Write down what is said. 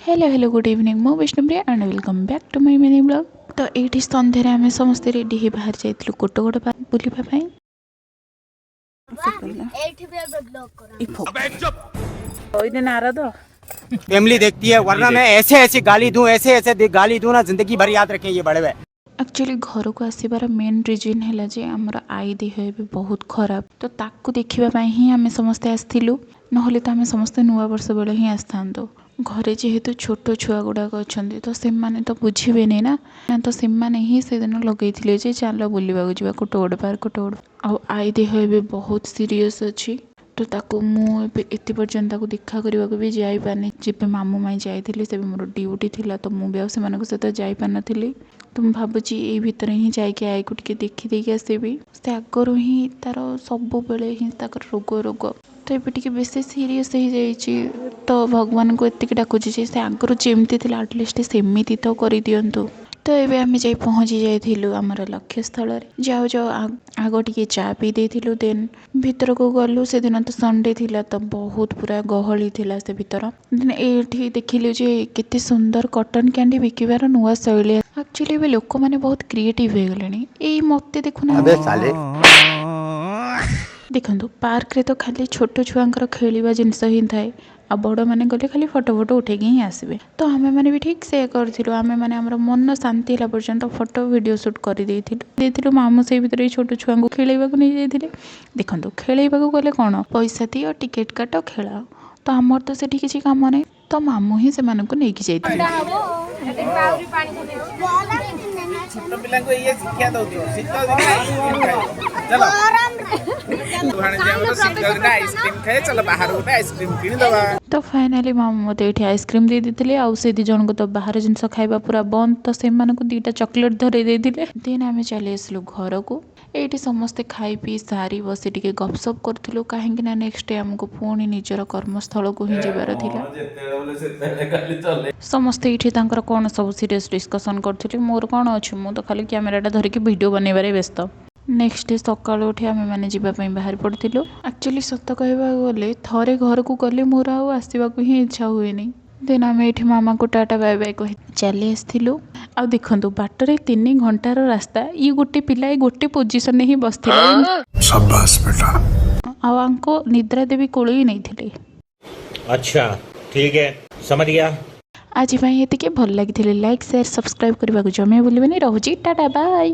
Hello, hello, good evening. ମୁଁ Bishnupriya and welcome back to my mini vlog. ତ ଏଇଠି ସନ୍ଧ୍ୟାରେ ଆମେ ସମସ୍ତେ ରେଡ଼ି ହେଇ ବାହାରି ଯାଇଥିଲୁ କୋଟଗଡ଼ ବୁଲିବା ପାଇଁ। ଏଇଠି ବି ଏବେ ବ୍ଲଗ କରା। ନାରଦ। फैमिली देखती है, वरना मैं ऐसे ऐसे गाली दूं, ऐसे ऐसे गाली दूं ना, जिंदगी भर याद रखें ये बड़े हुए। ଆକ୍ଚୁଆଲି ଘରକୁ ଆସିବାର ମେନ୍ ରିଜନ୍ ହେଲା ଯେ ଆମର ଆଈ ଦେହ ଏବେ ବହୁତ ଖରାପ। ତ ତାକୁ ଦେଖିବା ପାଇଁ ହିଁ ଆମେ ସମସ୍ତେ ଆସିଥିଲୁ, ନହେଲେ ତ ଆମେ ସମସ୍ତେ ନୂଆ ବର୍ଷ ବେଳେ ହିଁ ଆସିଥାନ୍ତୁ। ଘରେ ଯେହେତୁ ଛୋଟ ଛୁଆ ଗୁଡ଼ାକ ଅଛନ୍ତି, ତ ସେମାନେ ତ ବୁଝିବେନି ନା। ତ ସେମାନେ ହିଁ ସେଦିନ ଲଗେଇଥିଲେ ଯେ ଚାଲ ବୁଲିବାକୁ ଯିବା କୋଟଗଡ଼ ପାର୍କ, କୋଟଗଡ଼। ଆଉ ଆଈ ଦେହ ଏବେ ବହୁତ ସିରିୟସ୍ ଅଛି। ତ ତାକୁ ମୁଁ ଏବେ ଏତେ ପର୍ଯ୍ୟନ୍ତ ତାକୁ ଦେଖା କରିବାକୁ ବି ଯାଇପାରିନି। ଯେବେ ମାମୁଁ ମାଇଁ ଯାଇଥିଲେ, ସେବେ ମୋର ଡ୍ୟୁଟି ଥିଲା। ତ ମୁଁ ବି ଆଉ ସେମାନଙ୍କ ସହିତ ଯାଇପାରିନଥିଲି। ତ ମୁଁ ଭାବୁଛି ଏଇ ଭିତରେ ହିଁ ଯାଇକି ଆଈକୁ ଟିକେ ଦେଖିଦେଇକି ଆସିବି। ସେ ଆଗରୁ ହିଁ ତାର ସବୁବେଳେ ହିଁ ତାଙ୍କର ରୋଗ ରୋଗ, ତ ଏବେ ଟିକେ ବେଶୀ ସିରିୟସ୍ ହେଇଯାଇଛି। ତ ଭଗବାନଙ୍କୁ ଏତିକି ଡାକୁଛି ଯେ ସେ ଆଗରୁ ଯେମିତି ଥିଲା, ଆଟଲିଷ୍ଟ ସେମିତି ତ କରିଦିଅନ୍ତୁ। ତ ଏବେ ଆମେ ଯାଇ ପହଞ୍ଚି ଯାଇଥିଲୁ ଆମର ଲକ୍ଷ୍ୟସ୍ଥଳରେ। ଯାଉ ଯାଉ ଆଗ ଟିକେ ଚା ପିଇ ଦେଇଥିଲୁ, ଦେନ୍ ଭିତରକୁ ଗଲୁ। ସେଦିନ ତ ସଣ୍ଡେ ଥିଲା, ତ ବହୁତ ପୁରା ଗହଳି ଥିଲା ସେ ଭିତର। ଦେନ୍ ଏଇଠି ଦେଖିଲୁ ଯେ କେତେ ସୁନ୍ଦର କଟନ୍ କ୍ୟାଣ୍ଡି ବିକିବାର ନୂଆ ଶୈଳୀ। ଆକ୍ଚୁଆଲି ଏବେ ଲୋକମାନେ ବହୁତ କ୍ରିଏଟିଭ୍ ହେଇଗଲେଣି। ଏଇ ମୋତେ ଦେଖୁନାହାନ୍ତି। साले। ଦେଖନ୍ତୁ, ପାର୍କରେ ତ ଖାଲି ଛୋଟ ଛୁଆଙ୍କର ଖେଳିବା ଜିନିଷ ହିଁ ଥାଏ ଆଉ ବଡ଼ମାନେ ଗଲେ ଖାଲି ଫଟୋ ଫଟୋ ଉଠେଇକି ହିଁ ଆସିବେ। ତ ଆମେମାନେ ବି ଠିକ୍ ସେୟା କରିଥିଲୁ। ଆମେମାନେ ଆମର ମନ ଶାନ୍ତି ହେଲା ପର୍ଯ୍ୟନ୍ତ ଫଟୋ, ଭିଡ଼ିଓ ସୁଟ୍ କରିଦେଇଥିଲୁ ଦେଇଥିଲୁ। ମାମୁଁ ସେଇ ଭିତରେ ଏଇ ଛୋଟ ଛୁଆଙ୍କୁ ଖେଳେଇବାକୁ ନେଇଯାଇଥିଲେ। ଦେଖନ୍ତୁ, ଖେଳେଇବାକୁ ଗଲେ କ'ଣ ପଇସା ଦିଅ, ଟିକେଟ୍ କାଟ, ଖେଳାଅ। ତ ଆମର ତ ସେଠି କିଛି କାମ ନାହିଁ। ତ ମାମୁଁ ହିଁ ସେମାନଙ୍କୁ ନେଇକି ଯାଇଥିଲେ। ଛୋଟ ପିଲାଙ୍କୁ ଇଏ ଶିକ୍ଷା ଦଉଥିବ, ଶୀତ ଦିନେ ଆଇସ୍କ୍ରିମ ଖାଇବ। ଚାଲ, ଭାଣିଜୀ ଆମର ଶୀତ ଦିନେ ଆଇସ୍କ୍ରିମ ଖାଏ। ଚାଲ, ବାହାରୁ ଗୋଟେ ଆଇସ୍କ୍ରିମ କିଣିଦବା। ତ ଫାଇନାଲି ମାମୁଁ ମୋତେ ଏଇଠି ଆଇସ୍କ୍ରିମ୍ ଦେଇ ଦେଇଥିଲେ। ଆଉ ସେ ଦୁଇ ଜଣଙ୍କୁ ତ ବାହାର ଜିନିଷ ଖାଇବା ପୁରା ବନ୍ଦ, ତ ସେମାନଙ୍କୁ ଦୁଇଟା ଚକୋଲେଟ୍ ଧରେଇ ଦେଇଥିଲେ। ଦେନ୍ ଆମେ ଚାଲି ଆସିଲୁ ଘରକୁ। ଏଇଠି ସମସ୍ତେ ଖାଇ ପିଇ ସାରି ବସି ଟିକେ ଗପସପ କରୁଥିଲୁ, କାହିଁକି ନା ନେକ୍ସଟ ଡେ ଆମକୁ ପୁଣି ନିଜର କର୍ମସ୍ଥଳକୁ ହିଁ ଯିବାର ଥିଲା। ଯେତେବେଳେ ବୋଲେ ସେତେବେଳେ ଖାଲି ଚଲେ। ସମସ୍ତେ ଏଇଠି ତାଙ୍କର କ'ଣ ସବୁ ସିରିୟସ୍ ଡିସ୍କସନ୍ କରୁଥିଲେ। ମୋର କ'ଣ ଅଛି, ମୁଁ ତ ଖାଲି କ୍ୟାମେରାଟା ଧରିକି ଭିଡ଼ିଓ ବନେଇବାରେ ବ୍ୟସ୍ତ। ନେକ୍ସଟ ଡେ ସକାଳୁ ଉଠି ଆମେମାନେ ଯିବା ପାଇଁ ବାହାରି ପଡ଼ିଥିଲୁ। ଆକ୍ଚୁଆଲି ସତ କହିବାକୁ ଗଲେ, ଥରେ ଘରକୁ ଗଲେ ମୋର ଆଉ ଆସିବାକୁ ହିଁ ଇଚ୍ଛା ହୁଏନି। ଦେନ୍ ଆମେ ଏଇଠି ମାମାକୁ ଟାଟା ବାଏ ବାଏ କହି ଚାଲି ଆସିଥିଲୁ। ଆଉ ଦେଖନ୍ତୁ, ବାଟରେ 3 ଘଣ୍ଟାର ରାସ୍ତା, ଇଏ ଗୋଟେ ପିଲା ଏ ଗୋଟେ ପୋଜିସନରେ ହିଁ ବସିଥିଲା। शाबाश बेटा। ଆଉ ୟାଙ୍କୁ ନିଦ୍ରା ଦେବୀ କୋଳେଇ ନେଇଥିଲେ। अच्छा, ठीक है, समझ गया। ଆଜି ପାଇଁ ଏତିକି। ଭଲ ଲାଗିଥିଲେ ଲାଇକ୍, ସେୟାର, ସବସ୍କ୍ରାଇବ୍ କରିବାକୁ ଜମା ଭୁଲିବେନି। ରହୁଛି, ଟାଟା, ବାଏ।